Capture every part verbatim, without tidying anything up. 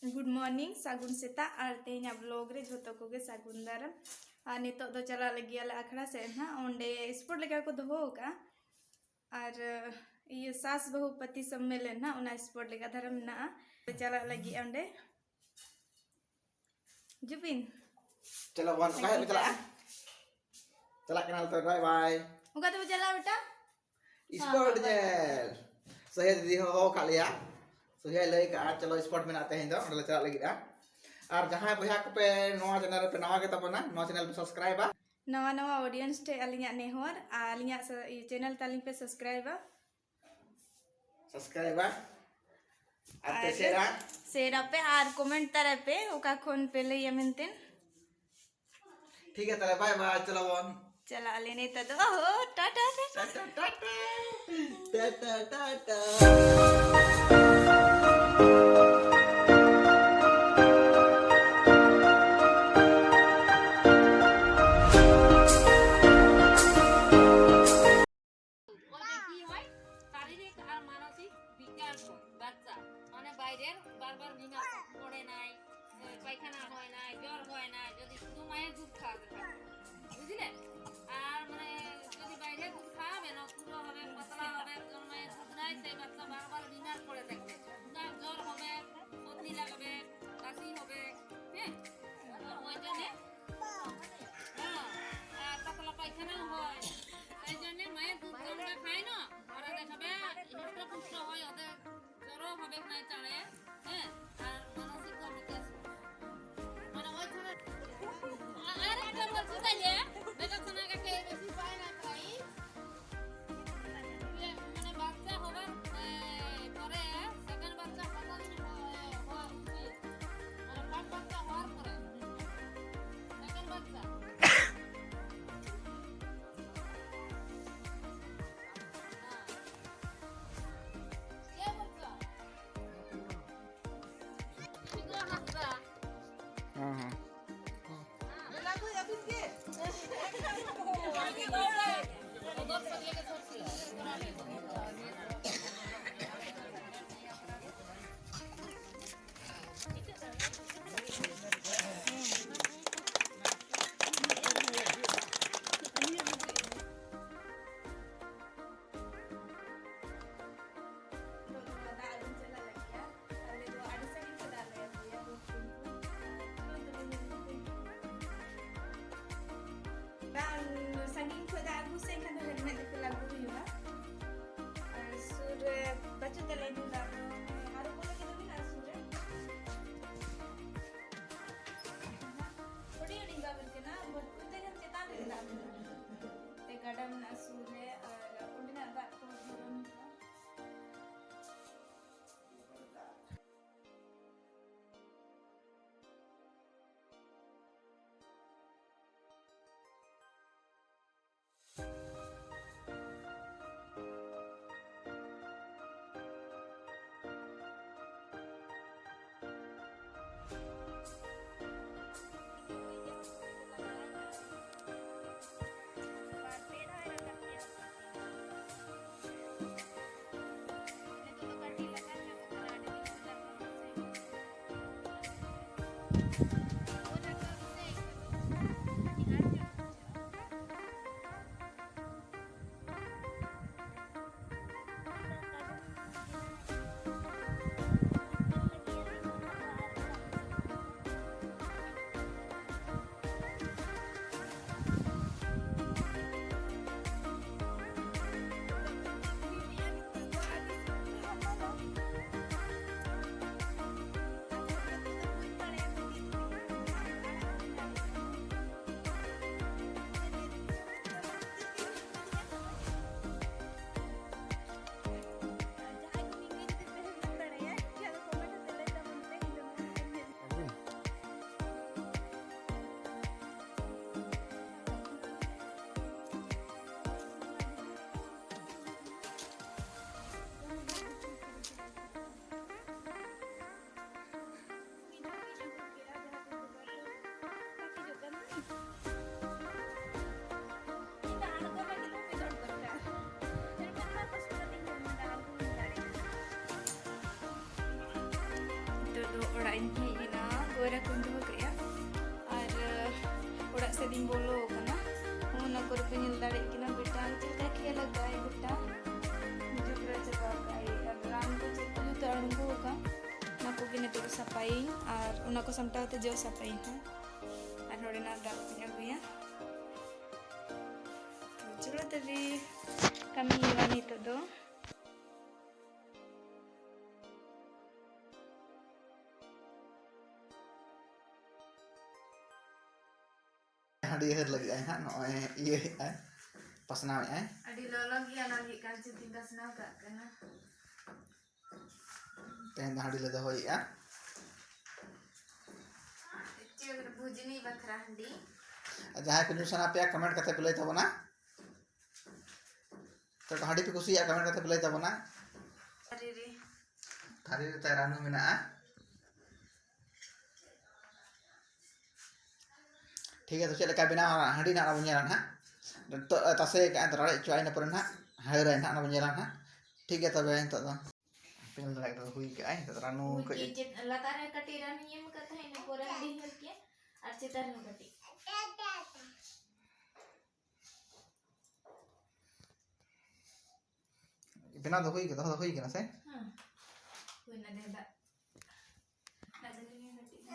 Good morning, ᱥᱟᱹᱜᱩᱱ ᱥᱮᱛᱟᱜ᱾ ᱟᱨ ᱛᱮᱦᱮᱧᱟᱜ vlog ᱨᱮ ᱡᱷᱚᱛᱚ ᱠᱚᱜᱮ ᱥᱟᱹᱜᱩᱱ ᱫᱟᱨᱟᱢ᱾ ᱟᱨ ᱱᱤᱛᱚᱜ ᱫᱚ ᱪᱟᱞᱟᱜ ᱞᱟᱹᱜᱤᱫ ᱟᱞᱮ ᱟᱠᱷᱲᱟ ᱥᱮᱫ ᱱᱟᱦᱟᱜ, ᱚᱸᱰᱮ sport ᱞᱮᱠᱟ ᱠᱚ ᱫᱚᱦᱚ ᱟᱠᱟᱫᱼᱟ᱾ ᱟᱨ ᱤᱭᱟᱹ ᱥᱟᱥ ᱵᱟᱹᱦᱩ ᱯᱟᱹᱛᱤ ᱥᱚᱢᱢᱮᱞᱚᱱ ᱱᱟᱦᱟᱜ, ᱚᱱᱟ sport ᱞᱮᱠᱟ ᱫᱷᱟᱨᱟ ᱢᱮᱱᱟᱜᱼᱟ᱾ ᱪᱟᱞᱟᱜ ᱞᱟᱹᱜᱤᱫ ᱚᱸᱰᱮ᱾ ᱡᱩᱵᱤᱱ᱾ ᱪᱚᱞᱚ ᱵᱚᱱ, ᱚᱠᱟ ᱥᱮᱫ ᱯᱮ ᱪᱟᱞᱟᱜᱼᱟ? ᱪᱟᱞᱟᱜ ᱠᱟᱱᱟ ᱞᱮ ᱛᱚ, bye bye᱾ ᱚᱠᱟ ᱛᱮᱵᱚ ᱪᱟᱞᱟᱜᱼᱟ ᱵᱮᱴᱟ? Sport ᱧᱮᱞ᱾ ᱥᱚᱦᱮ ᱫᱤᱫᱤ ᱦᱚᱸ ᱦᱚᱦᱚ ᱠᱟᱜ ᱞᱮᱭᱟ᱾ ᱥᱚᱦᱮ ᱞᱟᱹᱭ ᱠᱟᱜᱼᱟ, ᱪᱚᱞᱚ sport ᱢᱮᱱᱟᱜ ᱛᱮᱦᱮᱧ ᱫᱚ, ᱚᱸᱰᱮ ᱞᱮ ᱪᱟᱞᱟᱜ ᱞᱟᱹᱜᱤᱫᱼᱟ᱾ ᱟᱨ ᱡᱟᱦᱟᱸᱭ ᱵᱚᱭᱦᱟ ᱠᱚᱯᱮ ᱱᱚᱣᱟ channel ᱨᱮᱯᱮ ᱱᱟᱣᱟ ᱜᱮ ᱛᱟᱵᱚᱱᱟ, ᱱᱚᱣᱟ channel ᱯᱮ subscribeᱟ᱾ ᱱᱟᱣᱟ ᱱᱟᱣᱟ audience ᱴᱷᱮᱱ ᱟᱹᱞᱤᱧᱟᱜ ᱱᱮᱦᱚᱨ, ᱟᱨ ᱟᱹᱞᱤᱧᱟᱜ ᱥᱟ-, ᱤᱭᱟᱹ, channel ᱛᱟᱹᱞᱤᱧ ᱯᱮ subscribeᱟ᱾ Subscribeᱟ᱾ ᱟᱨ ᱯᱮ ᱟᱨ shareᱟ᱾ Shareᱟ ᱯᱮ ᱟᱨ comment ᱛᱟᱨᱟᱭ ᱯᱮ ᱚᱠᱟ ᱠᱷᱚᱱ ᱯᱮ ᱞᱟᱹᱭᱟ ᱢᱮᱱᱛᱮ᱾ ᱴᱷᱤᱠ ᱜᱮᱭᱟ, ᱛᱟᱦᱞᱮ bye bye, ᱪᱚᱞᱚ ᱵᱚᱱ᱾ ᱪᱟᱞᱟᱜ ᱟᱞᱮ ᱱᱤᱛᱚᱜ ᱫᱚ᱾ ᱚᱦᱚ, ᱴᱟᱴᱟ, ᱴᱟᱴᱟ᱾ ᱴᱟᱴᱟ, ᱴᱟᱴᱟ᱾ ᱴᱟᱴᱟ, ᱴᱟᱴᱟ᱾ ᱚᱠᱚᱭ ᱫᱚ ᱠᱤ ᱦᱚᱭ? ᱥᱟᱨᱤᱨᱤᱠ ᱟᱨ ᱢᱟᱱᱚᱥᱤᱠ ᱵᱤᱠᱟᱥ ᱦᱚᱭ, ᱵᱟᱪᱪᱟ᱾ ᱢᱟᱱᱮ ᱵᱟᱭᱨᱮ ᱵᱟᱨ ᱵᱟᱨ ᱵᱤᱢᱟᱨ ᱠᱚ, ᱯᱚᱲᱮᱱᱟᱭ, ᱮ, ᱯᱟᱭᱠᱷᱟᱱᱟ ᱦᱚᱭᱱᱟᱭ, ᱡᱚᱨ ᱦᱚᱭᱱᱟᱭ, ᱡᱩᱫᱤ ᱥᱩᱫᱷᱩ ᱢᱟᱭᱮ ᱫᱩᱫᱷ ᱠᱷᱟᱣᱟ ᱫᱮᱠᱷᱟᱣ᱾ বুঝলে? আর মানে যদি বাইরে দুধ খাওয়াবে না, পুরো হবে, পাতলা হবে, তোর মায়ের দুধ নাই, সেই বাচ্চা বারবার বিমার পড়ে থাকবে। না, জ্বর হবে, সর্দি লাগবে, কাশি হবে, হ্যাঁ? ওই জন্যে, হ্যাঁ, আর পাতলা পায়খানাও হয়। সেই জন্যে মায়ের দুধ আমরা খাই না, ওরা দেখাবে হৃষ্টপুষ্ট হয়, ওদের জ্বরও হবে না চাঁড়ে, হ্যাঁ, আর মানসিক বিকাশ হবে। মানে ওই ধরনের, আ-, আর একটা বলছি তাইলে, বেটা সোনা কাকে বেশি পায় না তাই, মানে বাচ্চা হবার, এ, পরে, second বাচ্চা কতদিন হ-, হওয়া উচিত? মানে first বাচ্চা হওয়ার পরে, second বাচ্চা। হ্যাঁ, হ্যাঁ। ᱨᱮ ᱵᱟᱹᱪᱩᱜ ᱛᱟᱞᱮᱭᱟ ᱧᱩ ᱫᱟᱜ ᱫᱚ᱾ ᱟᱨᱚ ᱠᱚ ᱞᱟᱹᱜᱤᱫ ᱫᱚ ᱢᱮᱱᱟᱜᱼᱟ ᱥᱩᱨ ᱨᱮ᱾ ᱦᱩᱰᱤᱧ ᱦᱩᱰᱤᱧ ᱜᱟᱵᱮᱞ ᱠᱟᱱᱟ, ᱵᱚᱞ ᱠᱩᱫ ᱫᱚ ᱪᱮᱛᱟᱱ ᱨᱮᱜᱮ ᱫᱟᱜ ᱢᱮᱱᱟᱜᱼᱟ᱾ ᱛᱮ ᱜᱟᱰᱟ ᱢᱮᱱᱟᱜᱼᱟ ᱥᱩᱨ ᱨᱮ, ᱟᱨ ᱚᱸᱰᱮᱱᱟᱜ ᱫᱟᱜ ᱠᱚ ᱫᱷᱚᱨᱚᱱ ᱦᱩᱭᱩᱜᱼᱟ᱾ ᱱᱤᱛᱚᱜ ᱫᱚ ᱚᱲᱟᱜ ᱤᱧ ᱦᱮᱡ ᱮᱱᱟ, ᱜᱚᱭᱨᱟ ᱠᱚᱧ ᱫᱚᱦᱚ ᱠᱮᱫᱼᱟ ᱟᱨ ᱚᱲᱟᱜ ᱥᱮᱫ ᱤᱧ ᱵᱚᱞᱚ ᱟᱠᱟᱱᱟ᱾ ᱚᱱᱟ ᱠᱚᱨᱮ ᱯᱮ ᱧᱮᱞ ᱫᱟᱲᱮᱭᱟᱜ ᱠᱟᱱᱟ ᱵᱮᱴᱟ ᱪᱮᱫ ᱞᱮᱠᱟ ᱠᱷᱮᱞ ᱟᱠᱟᱫᱟᱭ, ᱵᱮᱴᱟ ᱡᱚᱵᱽᱨᱟ ᱪᱟᱵᱟ ᱟᱠᱟᱫᱟᱭ᱾ ᱟᱨ ᱨᱟᱱ ᱠᱚ ᱪᱮᱫ ᱠᱚ ᱡᱚᱛᱚ ᱟᱬᱜᱚ ᱟᱠᱟᱱ, ᱚᱱᱟ ᱠᱚᱜᱮ ᱱᱤᱛᱚᱜ ᱫᱚ ᱥᱟᱯᱷᱟᱭᱟᱹᱧ ᱟᱨ ᱚᱱᱟ ᱠᱚ ᱥᱟᱢᱴᱟᱣ ᱛᱮ ᱡᱚᱜ ᱥᱟᱯᱷᱟᱭᱟᱹᱧ ᱦᱟᱸᱜ᱾ ᱟᱨ ᱱᱚᱰᱮᱱᱟᱜ ᱫᱟᱜ ᱠᱚᱧ ᱟᱹᱜᱩᱭᱟ᱾ ᱛᱚ ᱪᱚᱞᱚ ᱛᱚᱵᱮ ᱠᱟᱹᱢᱤ ᱦᱩᱭᱩᱜᱼᱟ ᱱᱤᱛᱚᱜ ᱫᱚ᱾ ᱟᱹᱰᱤ ᱦᱟᱹᱨ ᱞᱟᱹᱜᱤᱫ ᱟᱭ ᱦᱟᱸᱜ, ᱱᱚᱜᱼᱚᱭ ᱤᱭᱟᱹᱭᱮᱫ ᱟᱭ, ᱯᱟᱥᱱᱟᱣᱮᱫ ᱟᱭ᱾ ᱟᱹᱰᱤ ᱞᱚᱞᱚ ᱜᱮᱭᱟ, ᱚᱱᱟ ᱞᱟᱹᱜᱤᱫ ᱠᱟᱞᱪᱤ ᱛᱤᱧ ᱯᱟᱥᱱᱟᱣ ᱠᱟᱜ ᱠᱟᱱᱟ᱾ ᱛᱮᱦᱮᱧ ᱫᱚ ᱦᱟᱺᱰᱤ ᱞᱮ ᱫᱚᱦᱚᱭᱮᱫᱼᱟ᱾ ᱪᱮᱫ ᱵᱷᱩᱡᱽᱱᱤ ᱵᱟᱠᱷᱨᱟ ᱦᱟᱺᱰᱤ᱾ ᱡᱟᱦᱟᱸᱭ ᱠᱚ ᱧᱩ ᱥᱟᱱᱟ ᱯᱮᱭᱟ, comment ᱠᱟᱛᱮ ᱯᱮ ᱞᱟᱹᱭ ᱛᱟᱵᱚᱱᱟ᱾ ᱛᱚ, ᱦᱟᱺᱰᱤ ᱯᱮ ᱠᱩᱥᱤᱭᱟᱜᱼᱟ, comment ᱠᱟᱛᱮ ᱯᱮ ᱞᱟᱹᱭ ᱛᱟᱵᱚᱱᱟ᱾ ᱟᱨᱮ ᱨᱮ᱾ ᱛᱷᱟᱹᱨᱤ ᱨᱮ ᱛᱟᱭ ᱨᱟᱱᱩ ᱢᱮᱱᱟᱜᱼᱟ᱾ ᱴᱷᱤᱠ ᱜᱮᱭᱟ, ᱛᱚ ᱪᱮᱫ ᱞᱮᱠᱟ ᱵᱮᱱᱟᱣᱟ ᱦᱟᱺᱰᱤ ᱱᱟᱜ ᱚᱱᱟ ᱵᱚᱱ ᱧᱮᱞᱟ ᱱᱟᱦᱟᱜ᱾ ᱱᱤᱛᱚᱜ ᱛᱟᱥᱮ ᱠᱟᱜᱼᱟᱭ, ᱨᱟᱲᱮᱡ ᱦᱚᱪᱚᱣᱟᱭ, ᱤᱱᱟᱹ ᱯᱚᱨᱮ ᱱᱟᱦᱟᱜ ᱦᱟᱹᱨᱟᱭ ᱱᱟᱦᱟᱜ, ᱚᱱᱟ ᱵᱚᱱ ᱧᱮᱞᱟ ᱱᱟᱦᱟᱜ᱾ ᱴᱷᱤᱠ ᱜᱮᱭᱟ, ᱛᱚᱵᱮ ᱱᱤᱛᱚᱜ ᱫᱚ ᱯᱮ ᱧᱮᱞ ᱫᱟᱲᱮᱭᱟᱜ ᱠᱟᱱᱟ, ᱦᱩᱭ ᱠᱟᱜᱼᱟᱭ᱾ ᱱᱤᱛᱚᱜ ᱫᱚ ᱨᱟᱱᱩ ᱠᱟᱹᱡ ᱪᱮᱫ ᱞᱟᱛᱟᱨ ᱨᱮ ᱠᱟᱹᱴᱤᱡ ᱨᱟᱱᱩᱧ ᱮᱢ ᱟᱠᱟᱫ ᱛᱟᱦᱮᱸᱫ, ᱤᱱᱟᱹ ᱯᱚᱨᱮ ᱦᱟᱺᱰᱤ ᱦᱟᱹᱨ ᱠᱮᱫ ᱟᱨ ᱪᱮᱛᱟᱱ ᱨᱮᱦᱚᱸ ᱠᱟᱹᱴᱤᱡ᱾ ᱵᱮᱱᱟᱣ ᱫᱚ ᱦᱩᱭ ᱠᱟᱱᱟ, ᱫᱚᱦᱚ ᱫᱚ ᱦᱩᱭ ᱠᱟᱱᱟ ᱥᱮ? ᱦᱮᱸ, ᱦᱩᱭᱱᱟ᱾ ᱫᱮ ᱫᱟᱜ, ᱫᱟᱜ ᱫᱚ ᱧᱩᱭ ᱢᱮ ᱠᱟᱹᱴᱤᱡ᱾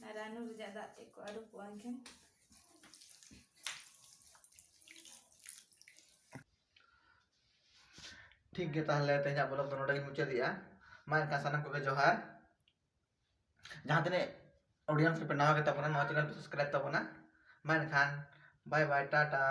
ᱟᱨ ᱨᱟᱱᱩ ᱨᱮᱭᱟᱜ ᱫᱟᱜ ᱛᱮᱫ ᱠᱚ ᱟᱹᱨᱩᱵᱚᱜᱼᱟ ᱮᱱᱠᱷᱟᱱ᱾ ᱴᱷᱤᱠ ᱜᱮ, ᱛᱟᱦᱚᱞᱮ ᱛᱮᱦᱮᱧᱟᱜ vlog ᱫᱚ ᱱᱚᱰᱮ ᱜᱤᱧ ᱢᱩᱪᱟᱹᱫᱮᱜᱼᱟ᱾ ᱢᱟ ᱮᱱᱠᱷᱟᱱ ᱥᱟᱱᱟᱢ ᱠᱚᱜᱮ ᱡᱚᱦᱟᱨ᱾ ᱡᱟᱦᱟᱸ ᱛᱤᱱᱟᱹᱜ audience ᱠᱚᱯᱮ ᱱᱟᱣᱟ ᱜᱮ ᱛᱟᱵᱚᱱᱟ, ᱱᱚᱣᱟ channel ᱯᱮ subscribe ᱛᱟᱵᱚᱱᱟ᱾ ᱢᱟ ᱮᱱᱠᱷᱟᱱ bye bye, ᱴᱟᱴᱟ᱾